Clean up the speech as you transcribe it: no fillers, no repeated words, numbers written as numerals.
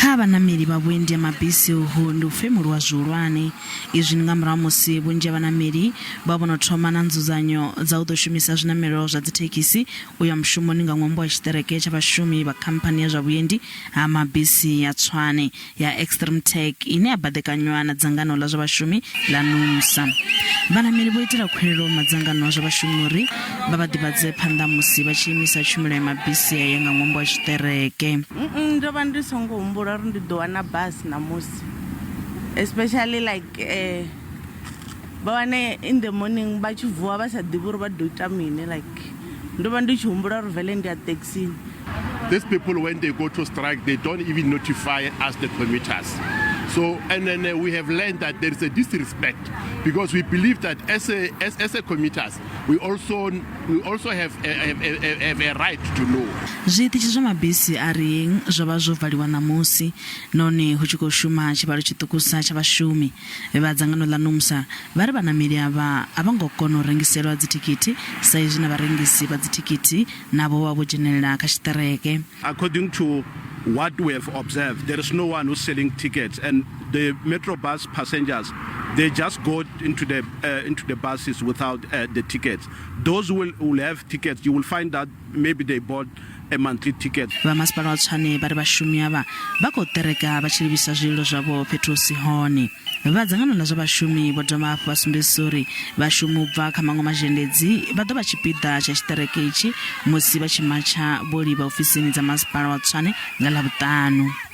Kha vhanameli vha vhuendi ha mabisi uhu ndi u femuluwa zwihulwane. Izwi ndi nga murahu ha musi vhunzhi ha vhanameli vha vho no thoma na nzudzanyo dza u ḓo shumisa zwinamelo zwa dzithekhisi u ya mushumoni nga ṅwambo wa tshiṱereke tsha vhashumi vha khamphani ya zwa vhuendi ha mabisi ya Tshwane ya Extreme Tech ine ya baḓekanywa na dzangano ḽa zwa vhashumi ḽa NUMSA. Vhanameli vho itela khuwelelo madzangano a zwa vhashumi uri vha vha ḓivhadze phanḓa musi vha tshi imisa tshumelo ya mabisi aya nga ṅwambo wa tshiṱereke. Ndo vha ndi songo humbula uri ndi ḓo wana basi ṋamusi especially like eh, vha wane in the morning vha tshi vuwa vha sa ḓivhi uri vha ḓo ita mini like ndo vha ndi tshi humbula uri vele ndi ya thekisini. These people, when they go to strike, they don't even notify us, the commuters. So, and then we have learned that there is a disrespect because we believe that as a commuters, we also have a right to know. Zwiṱitshi zwa mabisi a ri zwo vha zwo valiwa ṋamusi nahone hu tshi khou shuma tshivhalo tshiṱukusa tsha vhashumi. Vha dzangano ḽa NUMSA vha ri vhanameli avha a vho ngo kona u rengiselwa dzithikhithi sa izwi na vharengisi vha dzithikhithi navho vha vho dzhenelela kha tshiṱereke. According to what we have observed, there is no one who's selling tickets, and the Metro bus passengers, they just go into the buses without the tickets. Those who will have tickets, you will find that maybe they bought a monthly ticket. Vha masipala wa Tshwane vha ri vhashumi avha vha khou ṱereka vha tshi livhisa zwililo zwavho fhethu hu si hone. Vha dzangano ḽa zwa vhashumi vho dovha hafhu vha sumbedzisa uri vhashumi u bva kha maṅwe mazhendedzi vha ḓo vha tshipiḓa tsha tshiṱereke itshi musi vha tshi matsha vho livha ofisini dza masipala wa Tshwane nga Ḽavhuṱanu.